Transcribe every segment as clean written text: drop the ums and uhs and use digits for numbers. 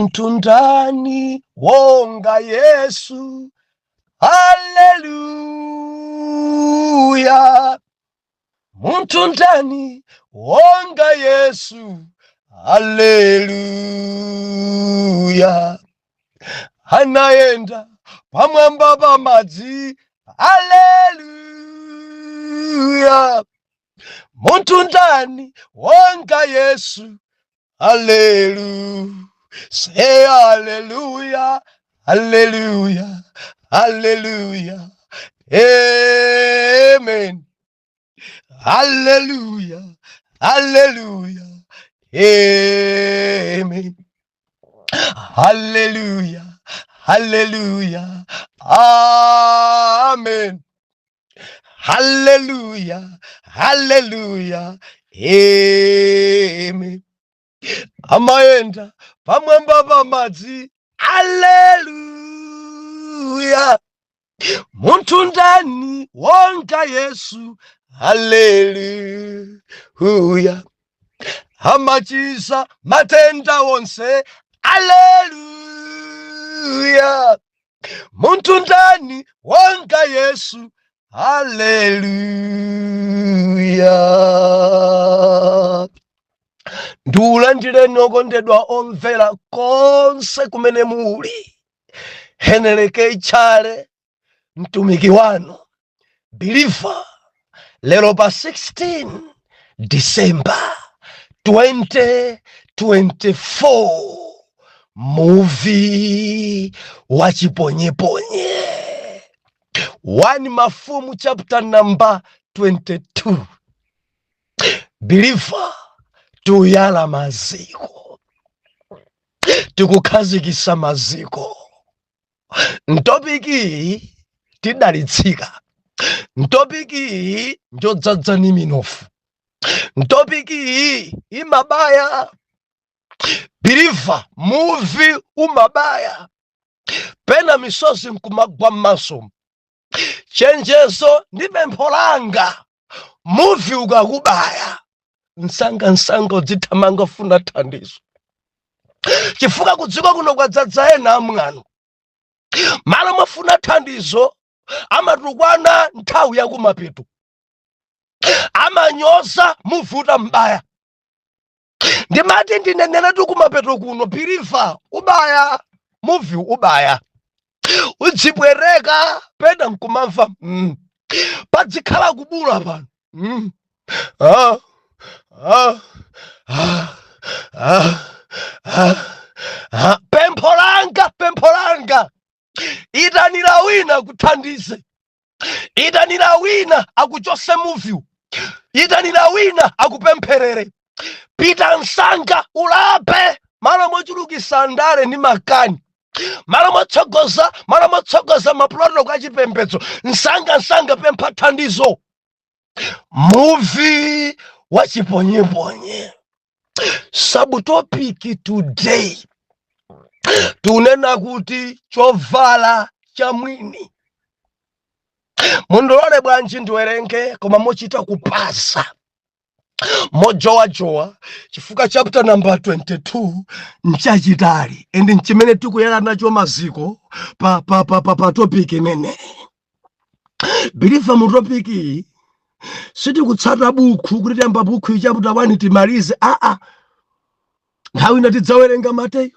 Munthu ndani wonga Yesu? Haleluya! Munthu ndani wonga Yesu? Haleluya! Anayenda pamwamba pa madzi. Haleluya! Munthu ndani wonga Yesu? Hallelujah. Say hallelujah. Hallelujah. Hallelujah. Amen. Hallelujah. Hallelujah. Amen. Hallelujah. Hallelujah. Amen. Hallelujah. Hallelujah. Amen. Amayenda pamwamba pamadzi. Hallelujah. Munthu ndani wonga Yesu? Hallelujah. Amachiza matenda onse. Hallelujah. Munthu ndani wonga Yesu? Haleluya. Ndiulandireni okondedwa omvera konse kumene muli. Heneleke Tchale, mtumiki wanu believer, lero pa 16 December 2024, muvi wa chiponyeponye, 1 Mafumu chapter number 22. Believer, tuyala maziko, tikukhazikisa maziko. M'topic iyi tidalitsika. M'topic iyi njodzadza ni minofu. M'topic iyi imabaya. Believer, muvi umabaya, pena misozi nkumagwa m'maso. Chenjezo ndi pempho langa, muvi ukakubaya, msangamsanga udzithamanga funa thandizo, chifukwa kudziko kuno kwadzadza ena amwano. Malo mofuna thandizo amatukwana nthawi yakumapeto, amanyoza muvuta mbaya. Ndimati ndineneretu kumapeto kuno, believer, ubaya muvi, ubaya, udzipwereka, pena nkumamva padzikhala kubula pano. Ah, ah, ah, ah, ah, ah. Pempho langa, pempho langa, itanira wina kuthandize, itanira wina akuchose muviwu, itanira wina akupempherere. Pita msanga ulape, malo mochulukisa ndale ndi makani, malo motsogoza, malo motsogoza maprotocol achipembedzo. Msanga msanga pempha thandizo. Muvi wa chiponyeponye, subtopic today tunena kuti chovala cha mwini. Mundilole bwanji ndiwerenge, koma mochita kupasa, mojowajowa, chifukwa chapter number 22 nchachitali and nchimene tikuyala nacho maziko pa topic imene. Believer, mu topic iyi sitikutsata bukhu kuti tiyamba bukhu iyi chapter 1 timalize. Aa, nthawi ina tidzawerenga Mateyu,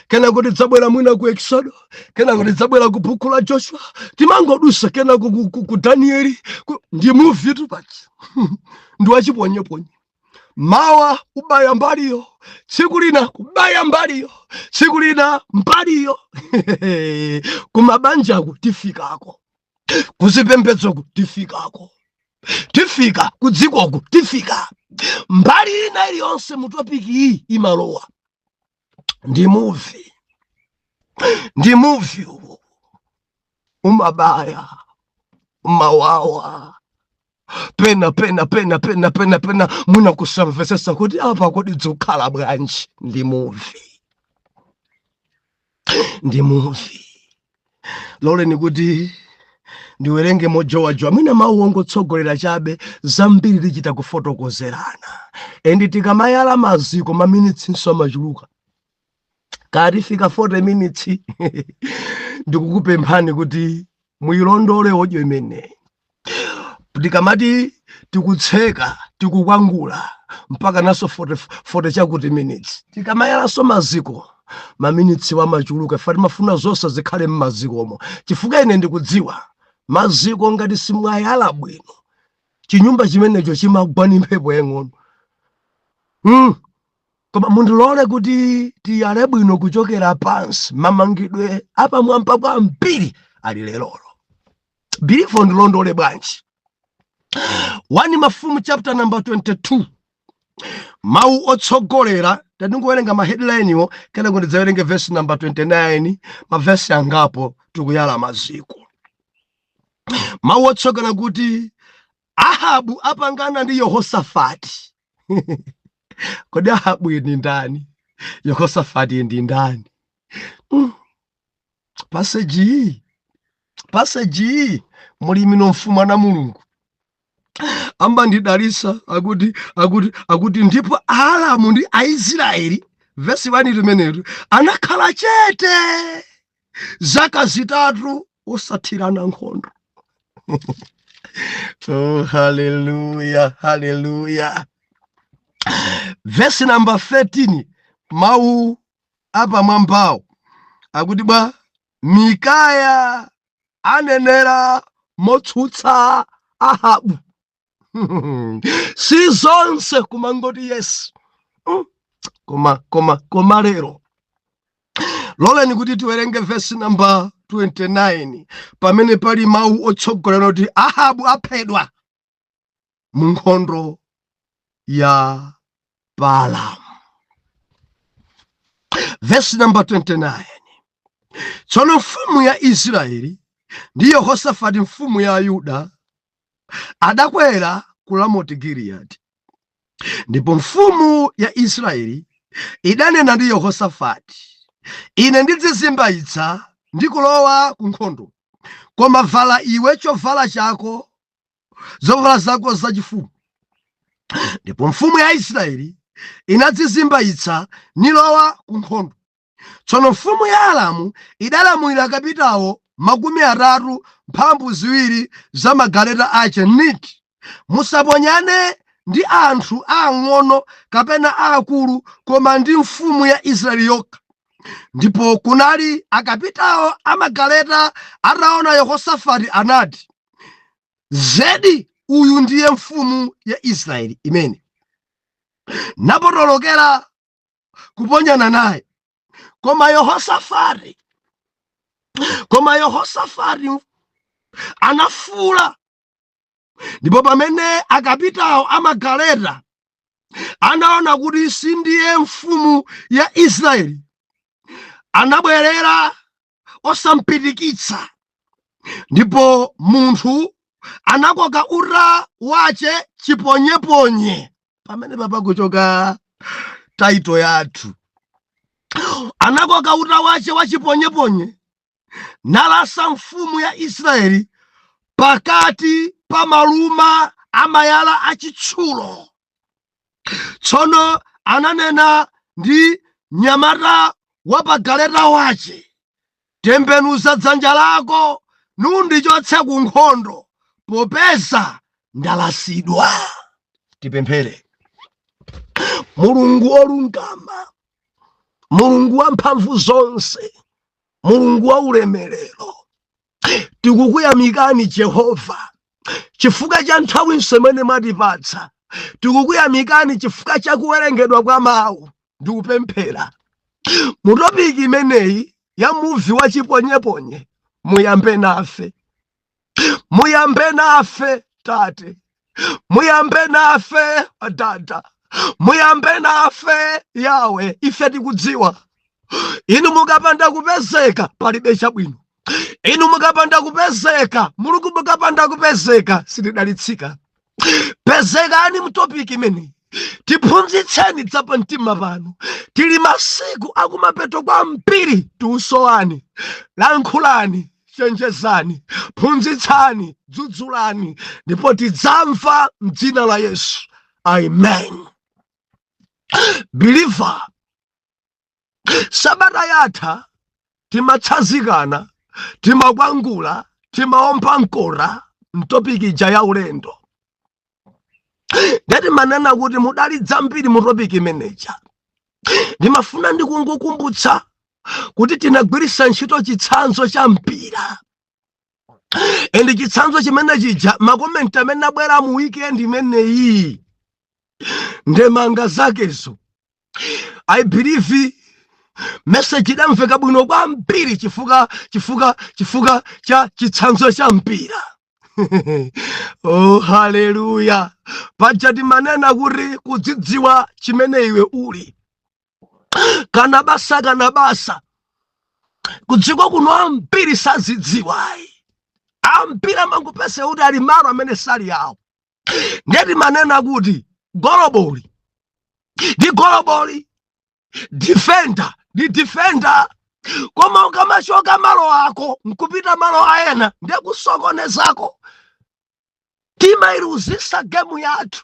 kenako tidzabwera mwina ku Exodo, kenako tidzabwera ku buku la Joshua, timangodusa, kenako ku Danieli. Ndi muvi tupachi, ndi wachiponyeponye. Mawa ubaya mbaliyo, tsiku lina kubaya mbaliyo, tsiku lina mbaliyo. Kumabanjaku tifikako, kuzipembedzoku tifikako, tifika kudzikoku, tifika mbali ina iliyonse. Mu topic iyi imalowa. Ndi muvi, ndi muvi uwu, umabaya, umawawa, pena pena pena pena pena pena mwina kusamvesesa kuti apa kodi dzikhala bwanji. Ndi muvi, ndi muvi. Loleni kuti ndiwerenge mojowajowa, mwina mawu ongotsogolera chabe, zambiri tichita kufotokozerana. And tikamayala maziko, maminitsinso amachuluka. Katifika 40 minutes, ndikukupemphani kuti muyilondole audio imeneyi. Tikamati tikutseka, tikukwangula mpaka naso 40, 40 chakuti minutes. Tikamayalanso maziko, maminitsi wamachuluka ife timafuna zonse zikhale mmazikomo, chifukwa ine ndikudziwa maziko ngati simwayala bwino, chinyumba chimenecho chimagwa ni mphepo yang'ono. Koma mundilole kuti tiyale bwino kuchokera pansi. Mamangidwe apamwamba kwambiri ali lerolo. Believer, ndilondole bwanji? 1 Mafumu chapter number 22, mawu otsogolera, tandingowerenga ma headline wo, kenako ndidzawerenge verse number 29. Mavesi angapo, tikuyala maziko. Mawu otsogolera kuti Ahabu apangana ndi Yehosafati. Kodi Ahabu ndi ndani? Yehosafati ndi ndani? Passage iyi, passage iyi muli mino mfumu ana Mulungu ambandidalisa. Akuti ndipo Aaramu ndi Aisraeli, vesi 1 limenetu, anakhala chete zaka 3 osathirana nkhondo. Oh, haleluya, haleluya! Vesi number 13, mawu apamwambawo akuti bwa: Mikaya anenera motsutsa Ahabu. Si zonse kumangoti yes. Koma lero loleni kuti tiwerenge vesi namba 29, pamene pali mawu otsogolera kuti Ahabu aphedwa mu nkhondo ya Balamu. Vesi namba 29: Tsono mfumu ya Israeli ndi Yehosafati mfumu ya Yuda adakwera ku Ramoti Giliyadi. Ndipo mfumu ya Israeli idanena ndi Yehosafati, "Ine ndidzizimbayitsa ndi kulowa ku nkhondo, koma vala iwe chovala chako, zovala zako zachifumu." Ndipo mfumu ya Israeli inadzizimbayitsa nilowa ku nkhondo. Tsono mfumu ya Aramu idalamulira kapitawo 32 za magaleta ache, niti, "Musaponyane ndi anthu ang'ono kapena aakulu, koma ndi mfumu ya Israeli yokha." Ndipo kunali akapitawo amagaleta ataona Yehosafati, anati, "Zedi uyu ndiye mfumu ya Israeli imene." Napotolokera kuponyana naye. Koma Yehosafati anafuula. Ndipo pamene akapitawo amagaleta anaona kuti sindiye mfumu ya Israeli, anabwerera osampitikitsa. Ndipo munthu anakoka uta wache chiponyeponye, pamene papakuchoka title yathu, anakoka uta wache wa chiponyeponye nalasa mfumu ya Israeli pakati pa maluma amayala achitsulo. Tsono ananena ndi mnyamata wa pagaleta wache, "Tembenuza dzanja lako nundichotse ku nkhondo, popeza ndalasidwa." Tipemphere. Mulungu olungama, Mulungu wamphamvu zonse, Mulungu wa ulemerero, tikukuyamikani Jehova chifukwa cha nthawinso imene mwatipatsa. Tikukuyamikani chifukwa cha kuwerengedwa kwa mawu. Ndikupemphera mu topic imeneyi ya muvi wa chiponyeponye, muyambe nafe, muyambe nafe Tate, muyambe nafe Dada, muyambe nafe Yawe. Ife tikudziwa inu mukapanda kupezeka palibe chabwino. Inu mukapanda kupezeka, Mulungu mukapanda kupezeka sitidalitsika. Pezekani mu topic imeneyi, tiphunzitseni dzapa mtima pano. Tili masiku akumapeto kwambiri, tiusowani. Lankhulani, chenjezani, phunzitsani, dzudzulani, ndipo tidzamva mdzina la Yesu, amen. Believer, Sabata yatha timatsanzikana, timakwangula, timaomba mkota m'topic ija ya ulendo. Ndati manena kuti mudali dzambiri mu topic imeneja. Ndimafuna ndikungokumbutsa kuti tinagwiritsa ntchito chitsanzo cha mpira, and chitsanzo chimene chija, makomenti amene abwera mu weekend imeneyi, ndemanga zakezo, I believe message idamveka bwino kwambiri chifukwa cha chitsanzo cha mpira. Oh, haleluya! Paja timanena kuti kudzidziwa chimene iwe uli, kana basa, kana basa kudziko kuno ambiri sazidziwayi. Ambiri amangopesa kuti ali malo amene sali awo. Ndeti manena kuti goloboli ndi goloboli, defender ndi defender, koma ukamachoka malo ako nkupita malo aena, ndiye kusokonezako. Timailuzisa game yathu,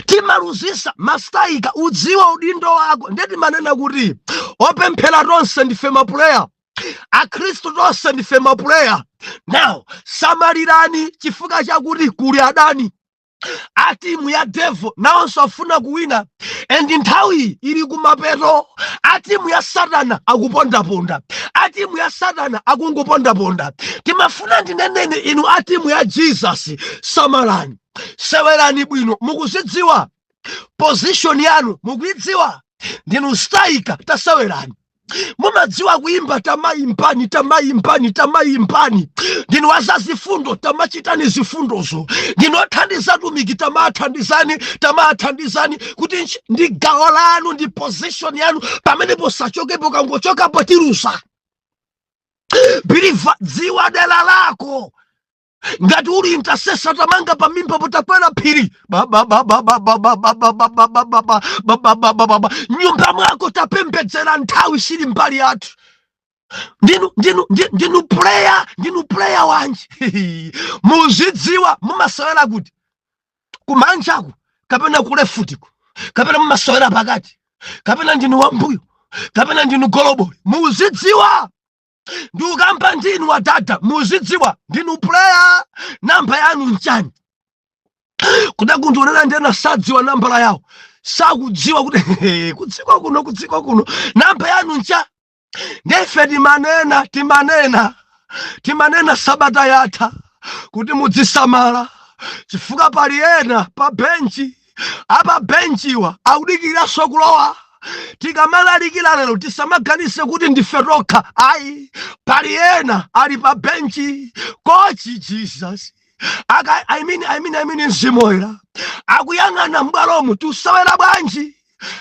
timaluzisa ma striker. Udziwa udindo wako. Ndeti manena kuti opemphera tonse ndife ma player, akhristu tonse ndife ma player. Now samalirani, chifukwa chakuti kuli adani a timu ya devil, nawonso afuna kuwina, and nthawi ili kumapeto. A timu ya Satana akupondaponda, a timu ya Satana akungopondaponda. Timafuna ndinenene, inu a timu ya Jesus, samalani, sewerani bwino. Mukuzidziwa position yanu? Mukuidziwa? Ndinu striker, tasewerani. Mumadziwa kuimba? Tamayimbani, tamayimbani, tamayimbani. Ndinu wazazifundo, tamachitani zifundozo. Ndinu othandiza tumiki, tamathandizani, tamathandizani, kuti ndi gawo lanu, ndi position yanu. Pamene posachokepo, kangochokapo tilusa. Believer, dziwa dera lako. Ngati uli intercessor, tamanga pamimba potakwera phiri. Ba, ba, ba, ba, ba, ba, ba, ba, ba, ba, ba, ba, ba, ba, ba, ba, ba, ba, ba, ba. Nyumba mwako tapembedzera. Nthawi sili mbali yathu. Ndinu player, ndinu player wanji? Muzidziwa mumasewera kuti kumanjaku kapena ku left ku, kapena mumasewera pakati, kapena ndinu wambuyo, kapena ndinu goloboli. Muzidziwa. Ndikukamba ndinu wadada, muzidziwa ndinu player, namba yanu nchani? Kudakundiونena ndena sadziwa nambala yawo, sakudziwa kuti kudziko kuno, kudziko kuno namba yanu ncha. Ndefe timanena, timanena, timanena sabata yatha kuti mudzisamala, chifukwa pali ena pa benchi. Apa benchiwa akudikiranso kulowa. Tikamalalikira lero, tisamaganise kuti ndife tokha, ayi. Pali ena ali pa benchi. Coach Jesus aka, I mean, Mzimu Woyera akuyang'ana m'bwalomu, tusewera bwanji?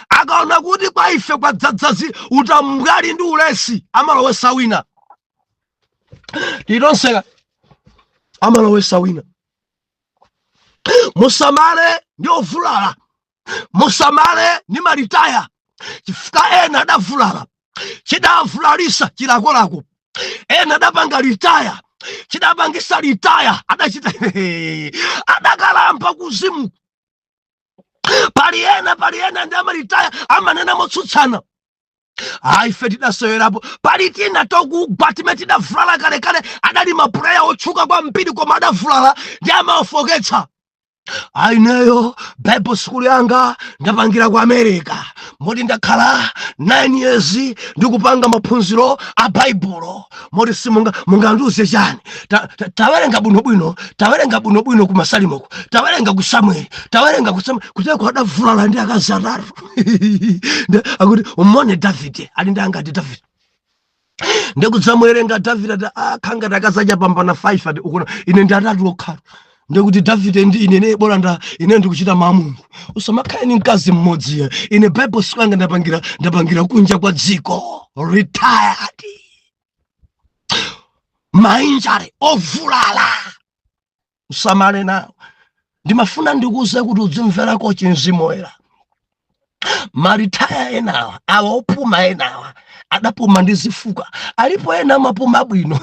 Akaona kuti kwa ife kwadzadzazi utambwali ndi ulesi, amalowesa wina. Tilonseka, amalowesa wina. Musamale ndi ovulala, musamale ndi ma retire, chifukwa ena adavulala, chidavulalisa chilakolako. Ena adapanga retire, chidapangisa retire, adachita adakalamba kuzimu. Pali ena, pali ena ndi ama retire, amanena motsutsana, ayi, ife tidasewerapo. Pali tina tokugwa time tidavulala kalekale, adali ma player otchuka kwambiri, koma adavulala ndi amawafoketsa. Aineyo Bible school yanga ndapangira ku America, moti ndakhala 9 years ndikupanga maphunziro a Baibulo, moti simunga mungandiuze chani? Tawerenga bwinobwino, tawerenga bwinobwino ku Masalimoko, tawerenga ku Samueli, tawerenga ku Samueli kuteko adavulala ndi akazi atatu. Akuti umone Davide ali ndi angati? Davide ndikudzamuwerenga Davide ati akhangati akazi achapambana 5, ati ukuna ine ndi atatu okhala. Ndikuti Davide ndi ine, ne bora nda ine ndikuchita mamungu. Usamakhale ni mkazi mmodzi ya. Ine Bible school yanga ndapangira kunja kwa dziko. Retired, ma injury, ovulala, usamale nawo. Ndimafuna ndikuze kuti udzimvera coach Mzimu Woyera. Ma retire enawa, awa opuma enawa adapuma ndi zifuka. Alipo ena amapuma bwino,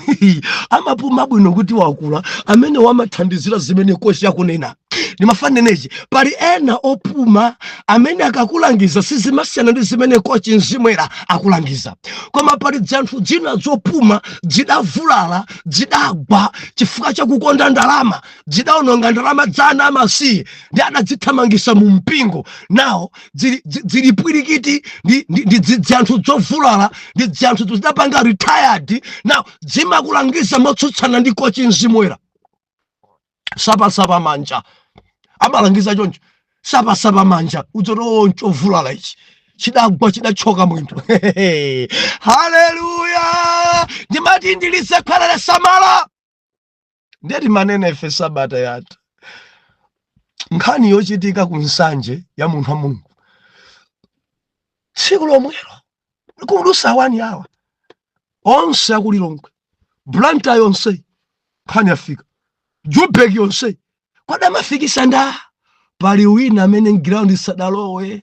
amapuma bwino kuti wakula, amene wamathandizira zimene coach akunena. Ndimafuna ndinenechi, pali ena opuma amene akakulangiza sizimasiyana ndi zimene kochi Mzimwera akulangiza, koma pali dzanthu dzina dzopuma dzidavulala, dzidagwa chifukwa chakukonda ndalama, dzidaononga ndalama za ana amasiye ndi adadzithamangisa mu mpingo nawo dzili pwirikiti ndi dzanthu dzovulala ndi dzanthu zidapanga retired now, dzimakulangiza motsutsana ndi kochi Mzimwera. Sapasapa manja amalangiza choncho, sapasapa manja udzoti chovulala ichi chidagwa, chidachoka mwinthu. Haleluya! Ndimati ndilize khwalale samala. Ndeti manene ife sabata yatha nkhani yochitika ku Nsanje ya munthu wa Mulungu, tsiku lomwelo kulusa 1 hour onse akulilongwe, Blantyre yonse nkhani yafika, Jubek yonse. Kwadamafikisa nda pali wina amene m'ground sadalowe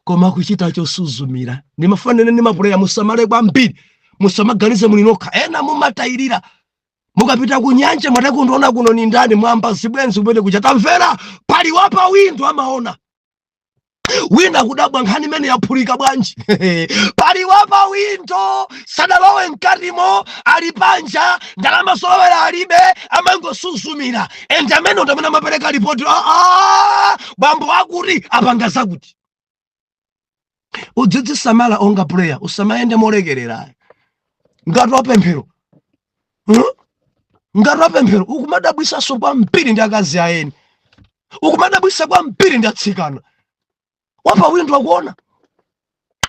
koma kuchita chosuzumira. Ndimafanene ndi mapuleya, musamale kwambiri, musamaganize muli nokha. Ena mumatayirira mukapita ku nyanja, mwatakundiona kuno ni ndani, mwamba zibwenzi kumene kucha. Tamvera, pali wapa windo amaona wina kudabwa nkhani imene yaphulika bwanji. Pali wapa windo, sadalowe mkatimo, ali panja, ndalama zolowera alibe, amangosuzumira. And amene ndi amene amapereka ripoti, "Ah, bambo akuti apanga zakuti." Udzidzisamala onga player, usamayende molekerera ngati wapemphero, Ngati wapemphero ukumadabwisanso kwambiri ndi akazi aeni, ukumadabwisa kwambiri ndi atsikana. Wapa windo akuona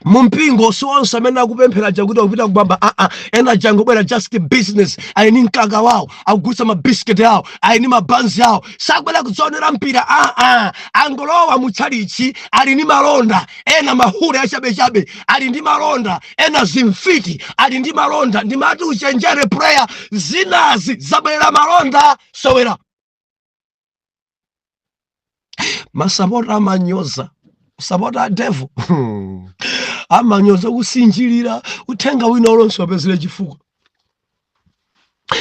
mumpingo si onse amene akupemphera chakuti akupita kumwamba. Aa, ena jangobwera just business, aini mkaka wawo, akugulitsa mabisiketi awo, aini mabanzi awo, sakwera kudzaonera mpira. Aa, angolowa mutchalichi, ali ndi malonda. Ena mahule achabechabe ali ndi malonda, ena zimfiti ali ndi malonda. Ndimati uchenjere prayer, zinazi zabwera malonda sowera. Masapota amanyoza, sapota a devil amanyoza, kusinjirira uthenga wina ulonse wapezere chifukwa,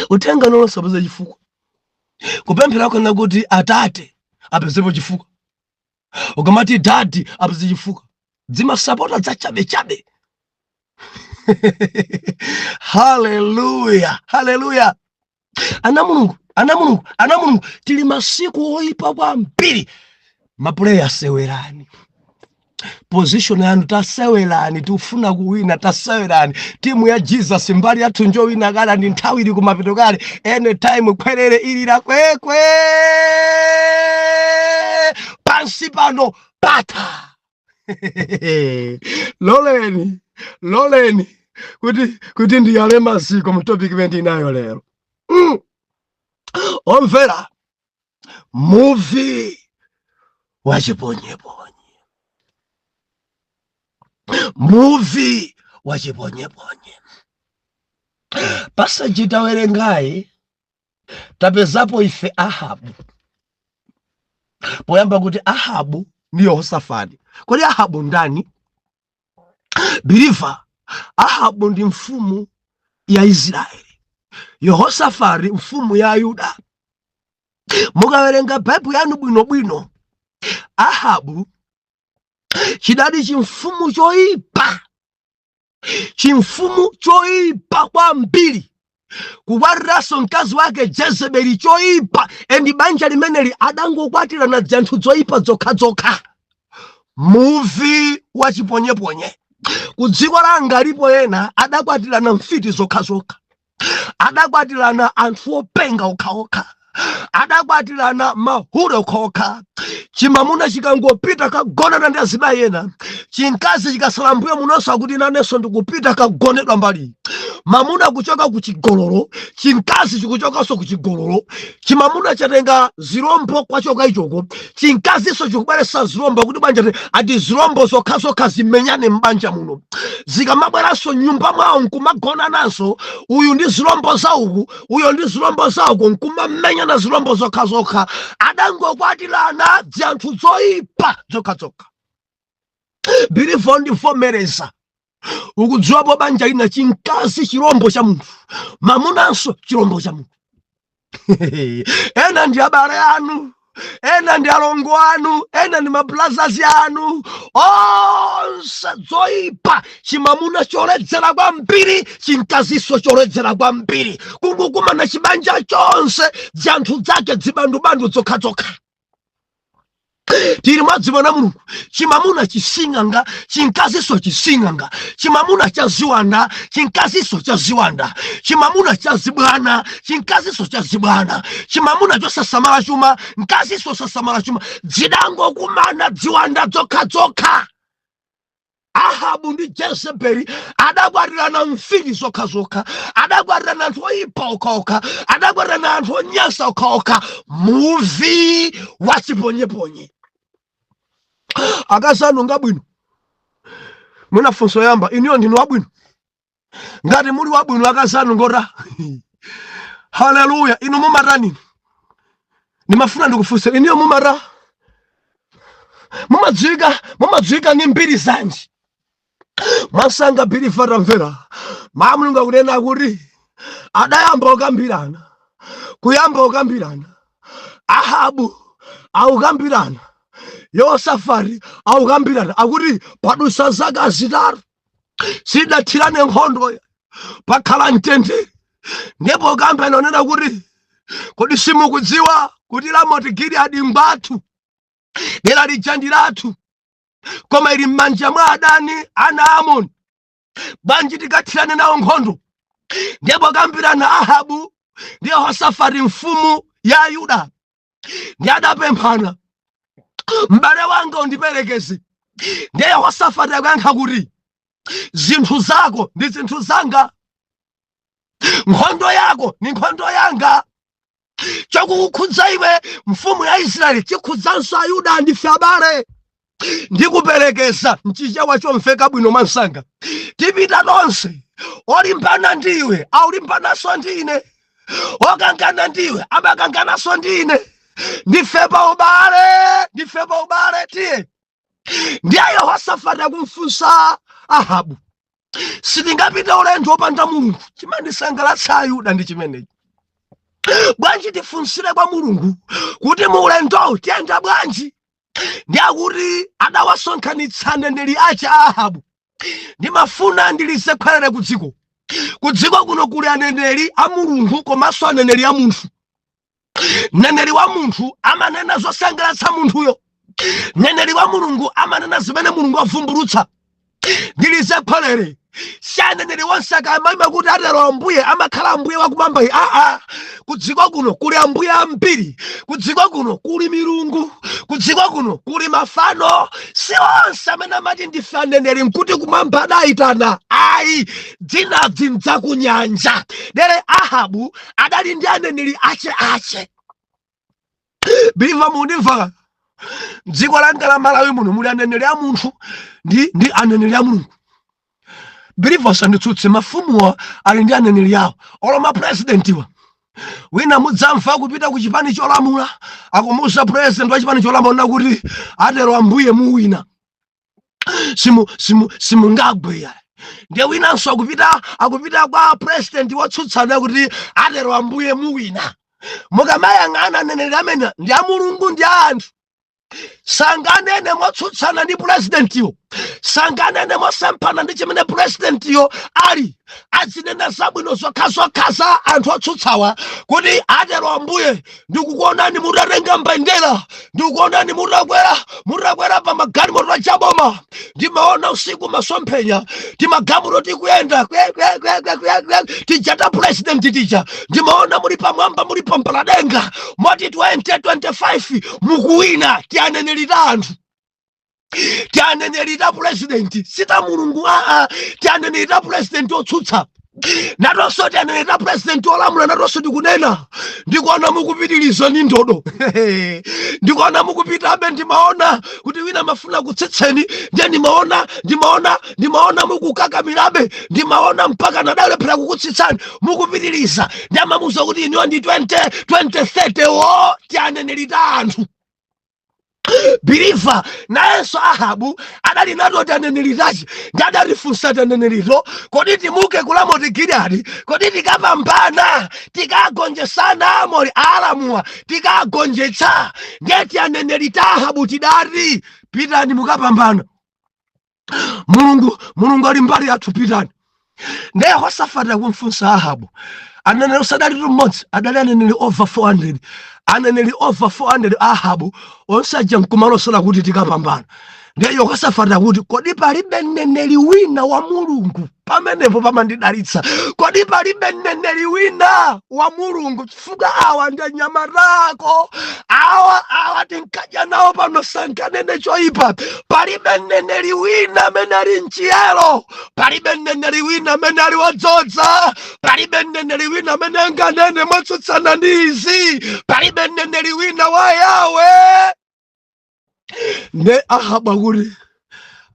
uthenga wina ulonse wapezere chifukwa. Kupemphera kwena kuti atate apezepo chifukwa, ukamati daddy apeze chifukwa. Dzimasapota dzachabechabe. Haleluya, haleluya! Ana Mulungu, ana Mulungu, ana Mulungu, tili masiku oyipa kwambiri. Mapuleya, sewerani position yanu, tasewerani, tikufuna kuwina, tasewerani. Timu ya Jesus mbali yathu njowina kale, ndi nthawi ili kumapeto kale. Anytime khwerere ilira kwekwe, pansi pano patha. Loleni, loleni kuti ndiyale maziko mu topic imene ndinayo lero. Omvera, muvi wachiponyeponye, muvi wachiponyeponye. Passage tawerengayi tapezapo ife Ahabu poyamba, kuti Ahabu ndi Yehosafati. Kodi Ahabu ndani? Believer, Ahabu ndi mfumu ya Israeli, Yehosafati mfumu ya Yuda. Mukawerenga Baibulo yanu bwinobwino, Ahabu chidali chimfumu choyipa, chimfumu choyipa kwambiri, kukwatiranso mkazi wake Jezebeli choyipa. And banja limeneli adangokwatirana dzanthu zoyipa zokhazokha, muvi wa chiponyeponye. Ku dziko langa alipo ena adakwatirana mfiti zokhazokha, adakwatirana anthu openga okhaokha, adakwatirana mahule okhaokha. Chimamuna chikangopita kagonana ndi azimayi ena, chinkazi chikasala mbuyo munonso akuti nanenso ndikupita kagonedwa mbali. Mamuna kuchoka ku chigololo, chinkazi chikuchokanso ku chigololo. Chimamuna chatenga zirombo kwachoka ichoko, chinkazinso chikubweretsa zirombo kuti banja ati zirombo zokhazokha zimenyane m'banja muno. Zikamabweranso nyumba mwawo nkumagonananso, uyu ndi zirombo zauku, uyo ndi zirombo zauku, nkumamenyana zirombo zokhazokha. Adangokwatirana dzanthu zoyipa zokhazokha. Believer, ndivomereza, ukudziwapo banja lina chinkazi chirombo cha munthu, mamunanso chirombo cha munthu. Ena ndi abale anu. Ena ndi alongo anu, ena ndi mablazazi anu, onse zoyipa. Chimamuna choledzera kwambiri, chinkaziso choledzera kwambiri, kungokumana chibanja chonse, dzanthu dzake dzibandubandu dzokhadzokha. Tili mwadzimana Mulungu. Chimamuna chising'anga, chinkaziso chising'anga. Chimamuna cha ziwanda, chinkaziso cha ziwanda. Chimamuna cha zibwana, chinkaziso cha zibwana. Chimamuna chosasamala chuma, mkaziso sasamala chuma. Zidangokumana ziwanda dzokhadzokha. Ahabu ndi Jezebeli adakwatirana mfiti zokhazokha, adakwatirana anthu oyipa okhaokha, adakwatirana anthu onyansa okhaokha. Muvi wa chiponyeponye. Akazi anu ngabwino? Mwina funso yamba, inuyo ndinu wabwino? Ngati muli wabwino, akazi anu ngota? Haleluya! Inu mumatani? Ndimafuna ndikufunse, inuyo mumata? Mumadziwika ndi mbiri zanji? Mwasanga believer, tamvera ma Mulungu akunena kuti adayamba kukambirana, kuyamba kukambirana. Ahabu akukambirana, Yehosafati akukambirana, akuti padusa zaka 3 sidathirane nkhondo, pakhala mtendere. Ndipo kambirana onena kuti, kodi simukudziwa kuti Ramoti Giliyadi ngwathu, dera lija ndi lathu, koma ili m'manja mwa adani, ana Amoni? Bwanji tikathirane nawo nkhondo? Ndipo kambirana Ahabu ndi Yehosafati, mfumu ya Yuda, ndi adapemphana, m'bale wanga, undiperekeze. Ndiye Yehosafati akuyankha kuti, zinthu zako ndi zinthu zanga, nkhondo yako ni nkhondo yanga. Chokukukhudza iwe, mfumu ya Israeli, chikhudzanso Ayuda, ndife abale. Ndikuperekeza. Mchichewa chomveka bwino mwansanga, tipita tonse. Olimbana ndiwe aulimbananso ndine, okangana ndiwe amakangananso ndine. Ndife pa ubale, ndife pa ubale, tiye. Ndiye Yehosafati akumfunsa Ahabu, sitingapite ulendo wopanda Mulungu. Chimandisangalatsa Ayuda ndi chimenechi. Bwanji tifunsire kwa Mulungu kuti mu ulendowu tiyenda bwanji? Ndi akuti adawasonkhanitsa aneneri ache a Ahabu. Ndimafuna ndilize khwerere ku dziko. Ku dziko kuno kuli aneneri a Mulungu komanso aneneri a munthu. Mneneri wa munthu amanena zosangalatsa munthuyo, mneneri wa Mulungu amanena zimene Mulungu avumbulutsa. Ndilize khwerere, si aneneri onse akamayima kuti atero Ambuye amakhala Ambuye wakumwamba. Aa, ku dziko kuno kuli ambuye ambiri, ku dziko kuno kuli milungu, ku dziko kuno kuli mafano. Si onse amene amati ndife aneneri nkuti kumwamba adayitana, ayi. Dzinadzi nzakunyanja. Dere Ahabu adali ndi aneneri ache ache. Believer, mundimva? Dziko langa la Malawi muno muli aneneri a munthu ndi aneneri a Mulungu. Believer, usanditsutse. Mafumuwa ali ndi aneneri awo, olo mapresidentiwa. Wina mudzamva kupita ku chipani cholamula, akumuuza president wa chipani cholamula kuti, atero Ambuye, muwina, simungagwe. Ndiye winanso akupita kwa president wotsutsana kuti, atero Ambuye, muwina. Mukamayang'ana, aneneri amene ndi a Mulungu ndi a anthu sanganene motsutsana ndi purezidentiyo, sanganene mosemphana ndi chimene purezidentiyo ali. Azinena zabwino zokhazokha za anthu otsutsawa kuti, atero Ambuye, ndikukuonani mutatenga mbendera, ndikukuonani mutakwera pa magalimoto achaboma. Ndimaona usiku masomphenya, timagalimoto tikuyenda kwe, kwe, kwe, kwe, kwe, kwe, tijata purezidenti tija. Ndimaona muli pamwamba, muli pampaladenga, moti 2025 mukuwina. Tianeneri ta anthu, tianeneri ta purezidenti, sita Mulungu, aa. Tianeneri ta purezidenti otsutsa natonso, tianeneri ta purezidenti olamula natonso. Tikunena, ndikuona mukupitiriza ni ndodo, ndikuona mukupitabe. Ndimaona kuti wina mafuna kutsitseni, ndiye ndimaona mukukakamirabe. Ndimaona mpaka nadalephera kukutsitsani, mukupitiriza. Ndi amamuza kuti iniyo ndi 20 20 30 wo. Tianeneri ta anthu. Believer, nayenso Ahabu adali nato taneneri tache, ndi adatifunsa tanenerito, "Kodi timuke ku Ramoti Giliyadi? Kodi tikapambana? Tikagonjesana Amori, Aaramuwa tikagonjetsa?" Ndeti aneneri ta Ahabu tidati, "Pitani, mukapambana. Mulungu ali mbali yathu, pitani." Ndiye Yehosafati akumfunsa Ahabu. Aneneri sadalitu mmodzi, adali aneneri over 400, aneneri over 400. Ahabu onse aja nkumalosera kuti tikapambana. Ndiye Yehosafati akuti, "Kodi palibe mneneri wina wa Mulungu?" Pamenepo pamandidalitsa. "Kodi palibe mneneri wina wa Mulungu? Chifukwa awa ndi anyamatako awa, awa tinkadya nawo pano, sankanene choyipa. Palibe mneneri wina amene ali mchiyero? Palibe mneneri wina amene ali wodzoza? Palibe mneneri wina amene anganene motsutsana ndi izi? Palibe mneneri wina wa Yawe?" Ne Ahabu akuti,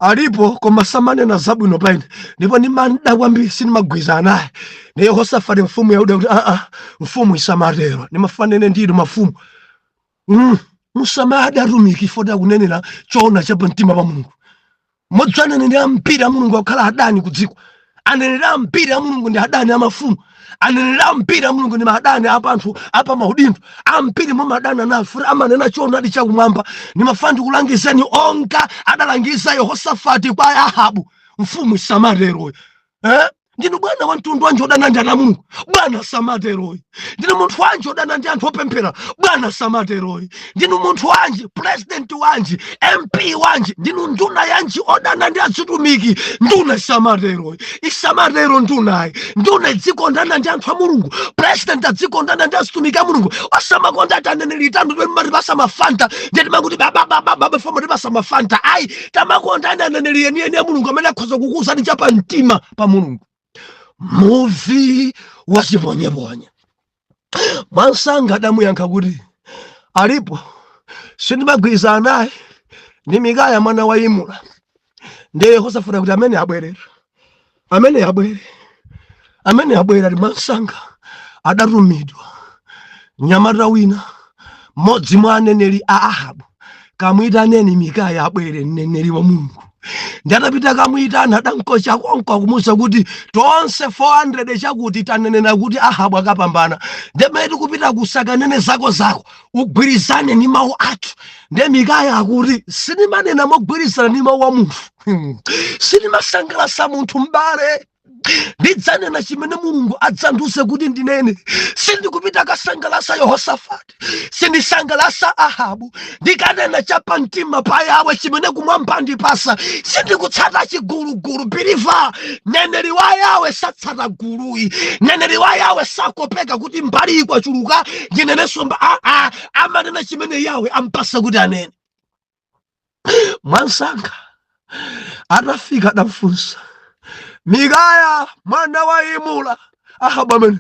"Alipo, koma samanena zabwino paine, ndipo ndimanda kwambiri, sindimagwirizana naye." Ne Yehosafati mfumu ya Yuda kuti, "Aa, mfumu isamatero. Ndimafanene ndinu mafumu, musamade atumiki foti akunenera choona cha pamtima pa Mulungu." Modzi aneneri ambiri a Mulungu akukhala adani ku dziko. Aneneri ambiri a Mulungu ndi adani a mafumu. Aneneri ambiri a Mulungu ndi maadani apa anthu apa maudindo ambiri. Mumadana nawo futi amanena choonadi chakumwamba. Ndimafuna ndikulangizeni onga adalangiza Yehosafati kwa Ahabu, mfumu isamateroyo, eh? Ndinu bwana wa mtundu wanji odana ndi ana Mulungu? Bwana samateroyi. Ndinu munthu wanji odana ndi anthu opemphera? Bwana samateroyi. Ndinu munthu wanji, president wanji, MP wanji, ndinu nduna yanji odana ndi azitumiki? Nduna isamateroyi, isamatero ndunayi. Nduna idzikondana ndi anthu a Mulungu, president adzikondana ndi azitumiki a Mulungu. Osamakonda ati aneneri tanu mati pasamafanta, ndeti makuti bababababa foma tipasamafanta. Ayi, tamakondani aneneri enieni a Mulungu amene akhoza kukuwuzani chapamtima pa Mulungu. Muvi wachiponyeponye mwansanga adamuyankha kuti, "Alipo, sindimagwirizana naye, ndi Mikaya mwana wa Imula." Ndiye Yehosafati kuti, "Amene abwerera, amene abwere, amene abwere." Ali mwansanga adatumidwa mnyamata wina, mmodzi mwa aneneri a Ahabu, "Kamwitaneni Mikaya abwere, mneneri wa Mulungu." Ndi atapita kamwitana, adamkocha konko akumuwuza kuti, "Tonse 400 chakuti tanenera kuti Ahabu akapambana. Ndemene tikupita kusakanene zako zako, ugwirizane ndi mawu athu." Ndiye Mikaya akuti, "Sindimanena mogwirizana ndi mawu a munthu, sindimasangalasa munthu m'bale. Ndidzanena chimene Mulungu adzandiuze kuti ndinene. Sindikupita kasangalasa Yehosafati, sindisangalasa Ahabu. Ndikanena chapamtima pa Yawe chimene kumwamba ndipasa. Sindikutsata chigulugulu." Believer, neneri wa Yawe satsata guluyi. Neneri wa Yawe sakopeka kuti mbali ikwachuluka ndinenenso aa, amanena chimene Yawe ampasa kuti anene. Mwansanga atafika adamfunsa Mikaya mwana wa Imula, Ahabu amene,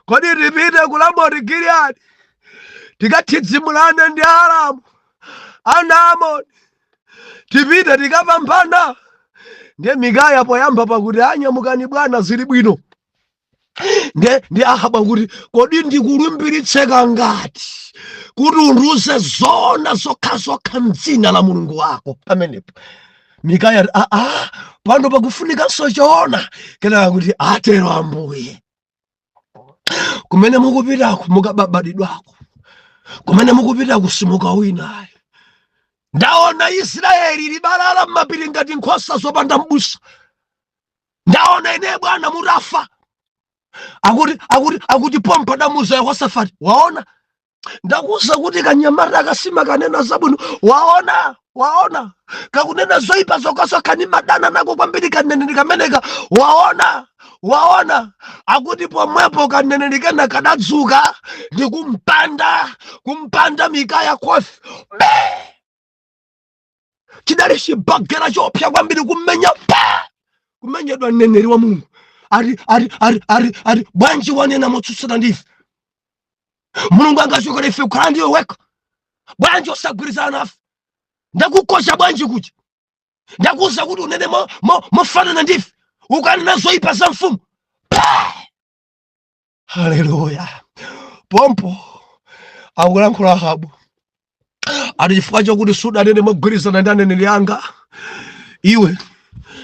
"Kodi tipite ku Ramoti Giliyadi tikathidzimulane ndi Aramu ana Amoni? Tipite, tikapambana?" Ndiye Mikaya poyamba pakuti, "Anyamukani bwana, zili bwino." Ndiye ndi Ahabu akuti, "Kodi ndikulumbiritse kangati kuti undiuze zona zokhazokha mdzina la Mulungu wako?" Pamenepo Mikaya ati, "Aa, pano pakufunikanso choona." Kenaka kuti, "Atero Ambuye, kumene mukupitako mukababadidwako, kumene mukupitako simukawinayo. Ndaona Israeli libalala m'mapiri ngati nkhosa zopanda m'busa. Ndaona ine bwana mutafa." Akuti pompa damuza Yehosafati, "Waona, ndakuza kuti kanyamata kasima kanena zabwino. Waona, waona, kakunena zoyipa zokhazokha. Ni madana nako kwambiri kaneneri kameneka. Waona, waona." Akuti pomwepo kaneneri kena kadadzuka ndi kumpanda Mikaya khofi be. Chidali chibagera chopsa kwambiri, kumenya pa kumenyedwa mneneri wa Mulungu. Ati, "Bwanji wanena motsutsana ndife? Mulungu angachokera ife kukhala ndiwe wekha? Bwanji osagwirizana nafe? Ndakukosha bwanji kuja? Ndakuuza kuti unene mofanana ndife, ukanena zoyipa za mfumu." Pa! Haleluya! Pompo akulankhula Ahabu. Ati chifukwa chokuti sudanene mogwirizana ndi aneneri anga, iwe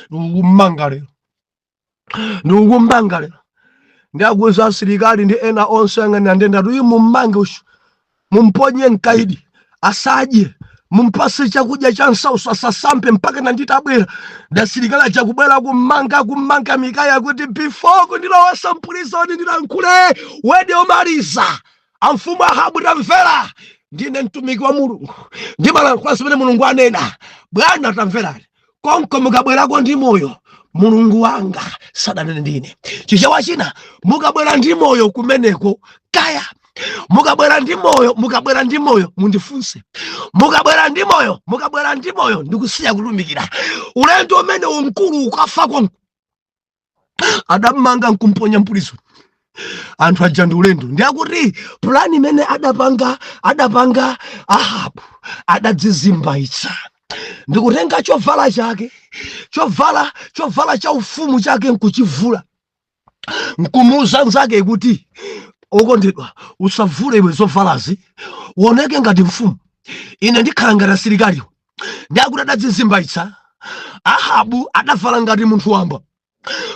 ndikukumanga lero, ndikukumanga lero. Ndi akuuza asilikali ndi ena onse ayang'anira ndende ati, uyu mummange uyu, mumponye mkaidi, asadye, mumpase chakudya cha nsauso, asasambe mpaka nanditabwera. Ndi asilikali aja kubwera kummanga, kummanga Mikaya kuti before kundilowesa m'prison ndilankhule word yomaliza. Amfumu Ahabu, tamvera, ndine mtumiki wa Mulungu, ndimalankhula zimene Mulungu anena. Bwana, tamverani, konko mukabwerako ndi moyo, Mulungu wanga sadanene ndine. Chichewa china, mukabwera ndi moyo kumeneko kaya, mukabwera ndi moyo, mukabwera ndi moyo mundifunse, mukabwera ndi moyo, mukabwera ndi moyo ndikusiya kutumikira. Ulendo umene umkulu ukafa konko. Adammanga nkumponya m'prison. Anthu aja ndi ulendo. Ndiakuti plan imene adapanga Ahabu, adadzizimbaitsa ndikutenga chovala chake, chovala cha ufumu chake, nkuchivula, nkumuuza nzake kuti, okondedwa, usavule iwe zovalazi, uoneke ngati mfumu, ine ndikhala ngati asilikaliwo. Ndiakuti adadzizimbaitsa. Ahabu adavala ngati munthu wamba,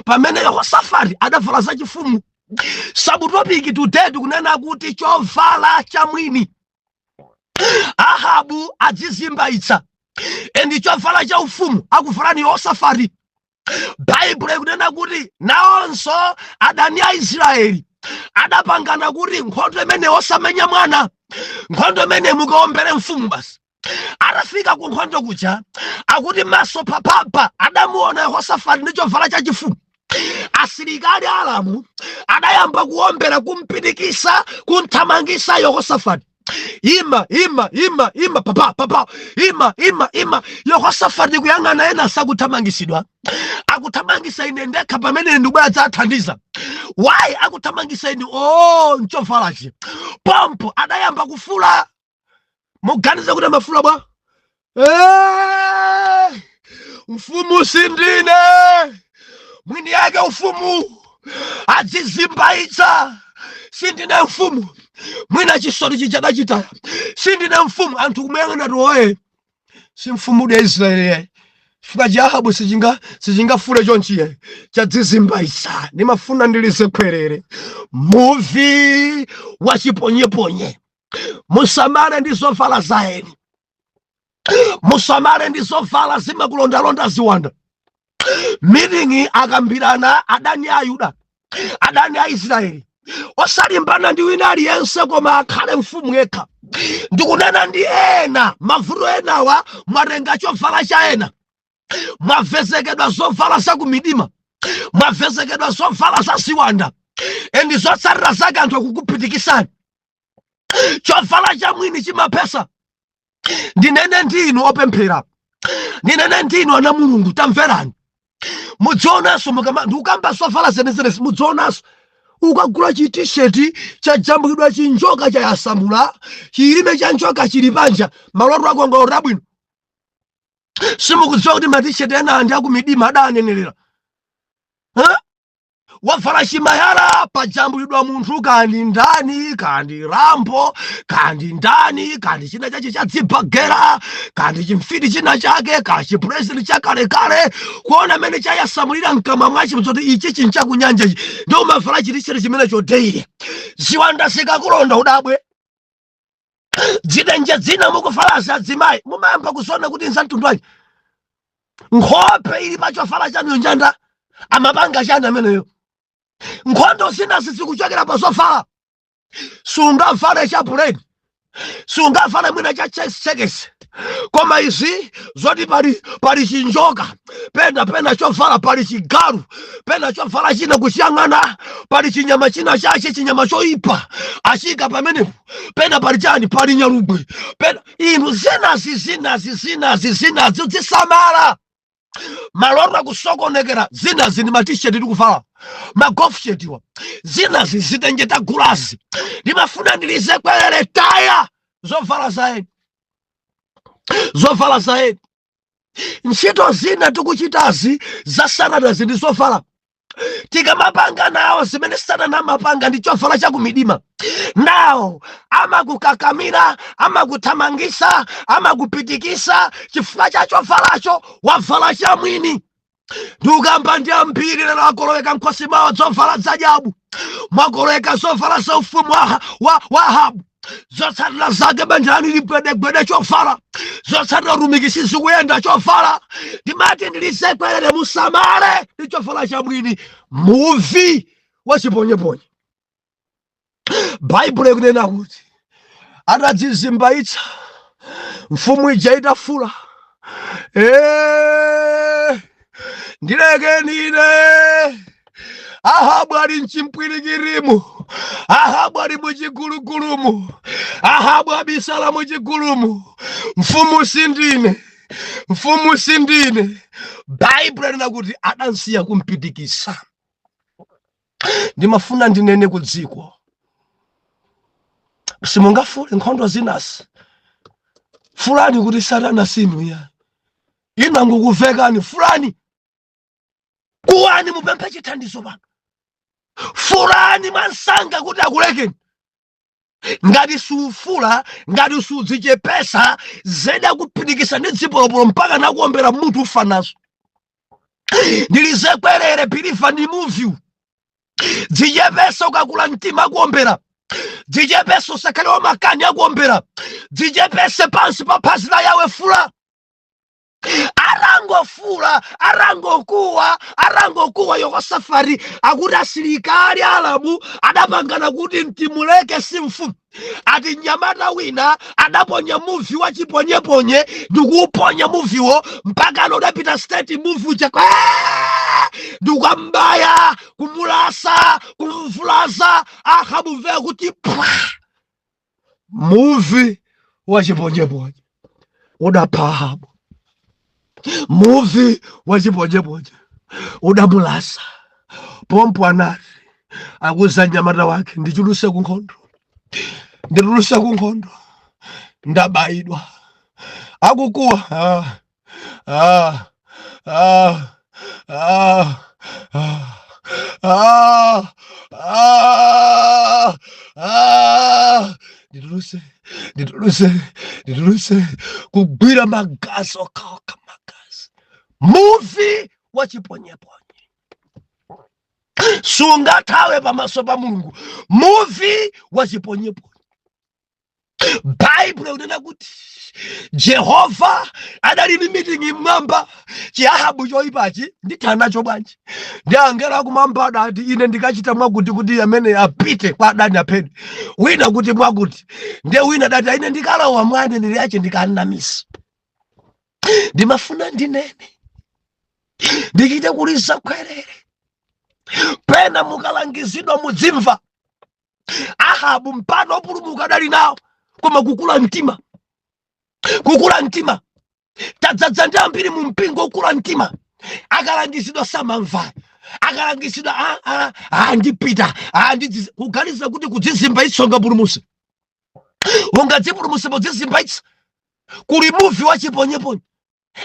pamene Yehosafati adavala zachifumu. Subtopic today tikunena kuti chovala cha mwini. Ahabu adzizimbaitsa and chovala cha ufumu akuvala ni Yehosafati. Baibulo ikunena kuti nawonso adani a Israeli adapangana kuti nkhondo imene osamenya mwana, nkhondo imene mukaombere mfumu basi. Atafika ku nkhondo kuja, akuti maso papapa adamuona Yehosafati ndi chovala chachifumu. Asilikali Alamu adayamba kuombera, kumpitikisa, kunthamangisa Yehosafati. Ima, ima, ima, ima, papa papa, ima, ima, ima. Yehosafati kuyang'ana, ena sakuthamangisidwa, akuthamangisa ine ndekha pamene ndikubwera dzathandiza. Why akuthamangisa ine? Oh, nchovalachi. Pompo adayamba kufula. Muganize kuti amafula bwa? Eh, mfumu sindine, mwini yake ufumu adzizimbaitsa. Sindine mfumu. Mwina chisoni chichadachitaya. Sindine mfumu. Anthu kumuyang'ana ti, oye, si mfumu ya Israeli, chifukwa cha Ahabu sichingafule chonchiye, chadzizimbaitsa. Ndimafuna ndilize khwerere muvi wa chiponyeponye. Musamale ndi zovala zaeni, musamale ndi zovala, zimakulondalonda ziwanda. Meeting akambirana adani a Yuda, adani a Israeli, osalimbana ndi wina aliyense koma akhale mfumu yekha. Ndikunena ndi ena, mavuto enawa mwatenga chovala cha ena, mwavezekedwa zovala za kumidima, mwavezekedwa zovala za ziwanda, and zotsatira zake anthu akukupitikisani. Chovala cha mwini chimapesa. Ndinene ndinu opemphera, ndinene ndinu ana Mulungu, tamverani, mudzionanso mukama ndikukamba zovala zenezene. Mudzionanso ukagula chi T-shirt chajambulidwa chinjoka chayasamula, chilime cha njoka chili panja, maloto ako ngaota bwino. Simukudziwa kuti ma T-shirt ena ndi akumidima, adanenerera. Huh? Wavala chimayala, pajambulidwa munthu kandi ndani, kandi Rambo, kandi ndani, kandi china chache chadzibagera, kandi chimfiti china chake, ka chipresident chakalekale, kuona amene chayasamulira mkamwa mwachi kuti ichi chinchakunyanja ichi. Ndi umavala chi T-shirt chimene chodeire, ziwanda zikakulonda udabwe. Zidenje dzina mukuvalazi adzimayi, mumayamba kuziona kuti nzamtundu wanji? Nkhope ili pachovala chanuyo njanda amapanga chani ameneyo? Nkhondo zinazi zikuchokera pa zovala. Sungavale cha plain, sungavale mwina cha chekesi, koma izi zoti pali chinjoka pena, pena chovala pali chigalu pena, chovala china kuchiyang'ana pali chinyama china chache, chinyama choipa achika pamenepo, pena pali chani, pali nyalugwe pena. Inu zinazi zinazi zinazi zinazi zisamala, maloto akusokonekera. Zinazi ndi ma T-shirt tikuvala, ma golf shirt wa, zinazi zitenje tagulazi. Ndimafuna ndilize kwerere, taya zovala zaeni, zovala zaeni. Ntchito zina tikuchitazi za satanazi ndi zovala. Tikamapanga nawo Nawo zimene Satana amapanga ndi chovala chakumidima. Nawo amakukakamira, amakuthamangisa, amakupitikisa chifukwa cha chovalacho wavala chamwini. Ndikukamba ndi ambiri lero akoloweka nkhosi mwawo zovala zajabu, mwakoloweka zovala za ufumu wa Ahabu. Zotsatira zake banja lanu ligwedegwede chovala, zotsatira utumiki sizikuyenda chovala. Ndimati ndilisekwerere, musamale ndi chovala chamwini, muvi wachiponyeponye. Baibulo ikunena kuti atadzizimbaitsa mfumu ija itafula, "Ndilekeni ine." Ahabu ali mchimpwirikirimu, Ahabu ali muchigulugulumu, Ahabu abisala muchigulumu. "Mfumu sindine, mfumu sindine." Baibulo linena kuti adansiya kumpitikisa. Ndimafuna ndinene ku dziko, simungafule nkhondo zinasi, fulani kuti Satana sinu ya inangokuvekani. Fulani, kuwani, mupemphe chithandizo pano. Fulani mwansanga kuti akulekeni. Ngati sufula, ngati sudzichepesa, zedi akupitikisa ndi dzipolopolo mpaka nakuombera mutu, ufa nazo. Ndilizekwerere, believer, ndi muvi. Dzichepesa, ukakula mtima akuombera. Dzichepesa, usakhale wamakani, akuombera. Dzichepese pansi pa phazi la Yawe. Fula. Arangofula, arangokuwa, arangokuwa Yehosafati akuti asilikali Alamu adapangana kuti mtimuleke, si mfumu. Ati mnyamata wina adaponya muvi wa chiponyeponye, ndikuuponya muviwo mpaka ano udapita straight muvi uja ndikukambaya, kumulasa, kumvulaza Ahabu. Mvera kuti pwa, muvi wa chiponyeponye udapha Ahabu, muvi wa chiponyeponye udamulasa. Pompo anati akuza mnyamata wake, "Ndichuluse kunkhondo, ndituluse kunkhondo, ndabayidwa." Akukuwa, "Ah, ah, ah, ah, ah, ah, ah, ndituluse, ndituluse, ndituluse," kugwira magazi okhaokha, magazi. Muvi wa chiponyeponye sungathawe pamaso pa Mulungu. Muvi wa chiponyeponye, Baibulo ikunena kuti Jehova adali ndi mitingi mmwamba: "Chiahabu choyipachi ndithana nacho bwanji?" Ndi angelo akumwamba adati, "Ine ndikachita mwakuti kuti amene apite kwa adani aphedwe." Wina kuti mwakuti, ndiye wina adati, "Ine ndikalowa mwa aneneri ache ndikanamisa." Ndimafuna ndinene, ndichite kuliza khwerere, pena mukalangizidwa mudzimva. Ahabu mpano opulumuka adali nawo, koma kukula mtima, kukula mtima. Tadzadza ndi ambiri mu mpingo okula mtima, akalangizidwa samamva. Akalangizidwa, "Ah, ah, ah, ndipita, ah, kuganiza kuti kudzizimba itso ungapulumuse, ungadzipulumuse podzizimba itso. Kuli muvi wa chiponyeponye.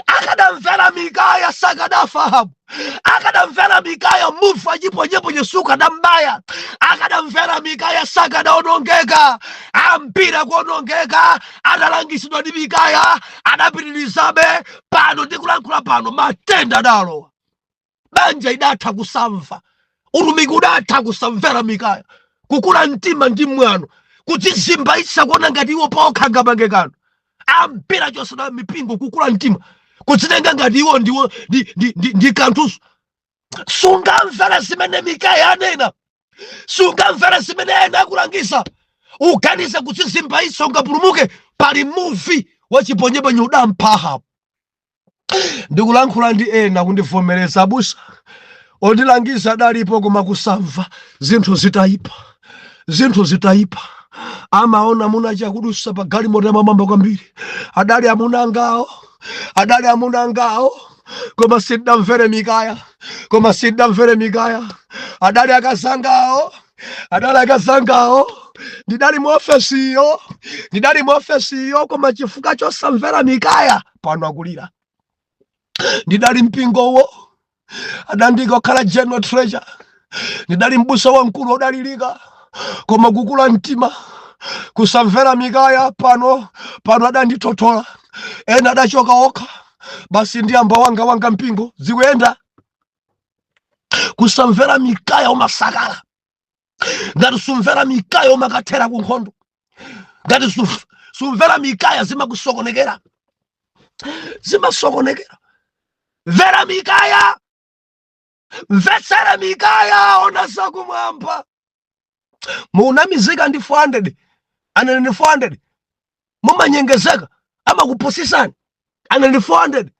Akadamvera Mikaya sakadafa Ahabu. Akadamvera Mikaya, muvi wa chiponyeponye sukadambaya. Akadamvera Mikaya sakadaonongeka. Ambiri akuonongeka atalangizidwa ndi Mikaya, adapitirizabe. Pano ndikulankhula pano, matenda adalowa, banja idatha kusamva, utumiki udatha kusamvera Mikaya. Kukula mtima ndi mwano, kudzizimbaitsa, kuona ngati iwo pokha ngapangekano. Ambiri achosana mipingo, kukula mtima, kudzitenga ngati iwo ndiwo ndi kanthuso. Sungamvera zimene Mikaya anena, sungamvera zimene ena akulangiza, uganize kudzizimbaitsa ungapulumuke. Pali muvi wachiponyeponye udampha Ahabu. Ndikulankhula ndi ena kundivomereza, "Abusa, ondilangiza adalipo, koma kusamva." Zinthu zitayipa, zinthu zitayipa, amaona amuna chakudusa pa galimoto yamamamba kwambiri. "Adali amuna angawo, adali amuna angawo, koma sindamvere Mikaya, koma sindamvere Mikaya. Adali akazangawo, adali akazangawo, ndidali mu ofesiyo, ndidali mu ofesiyo, koma chifukwa chosamvera Mikaya pano akulira. Ndidali mpingowo, adandika kukhala general treasurer, Ndidali mbusa wamkulu wodalirika, koma kukula mtima, kusamvera Mikaya, pano pano adandithothola, ena adachoka okha, basi ndiyamba wanga wanga mpingo zikuyenda. Kusamvera Mikaya umasakala. Ngati sumvera Mikaya umakathera ku nkhondo. Ngati sumvera Mikaya zimakusokonekera, zimasokonekera. Mvera Mikaya, mvetsera Mikaya, ona zakumwamba. Munamizika ndi 400 aneneri 400, mumanyengezeka, amakupusisani aneneri 400.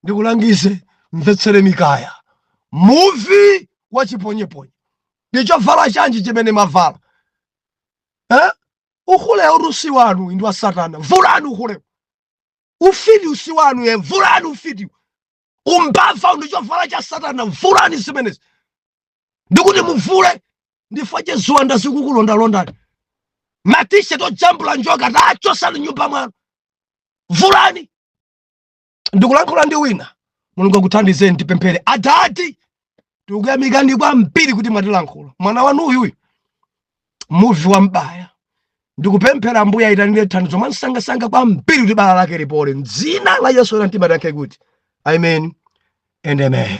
Ndikulangize, mvetsere Mikaya. Muvi wa chiponyeponye ndi chovala chanji chimene mavala, eh? Uhulewu si wanu, ndi wa Satana. Vulani uhulewu. Ufiti usi wanu ye, vulani ufiti. Umbava ndi chovala cha Satana, vulani zimenezi. Ndikuti muvule, ndifo cheziwanda zikukulondalondani. Matisheti ojambula njoka tachosani nyumba mwanu, vulani. Ndikulankhula ndi wina. Mulungu akuthandizeni. Tipemphere. Adadi, tikuyamikani kwambiri kuti mwatilankhula. Mwana wanu uyuyu muvi wa mbaya. Ndikupemphera Ambuye ayitanire thandizo mwansangasanga kwambiri kuti bala lake lipole mdzina la Yesu. Mtima tiyankhe kuti amen and amen.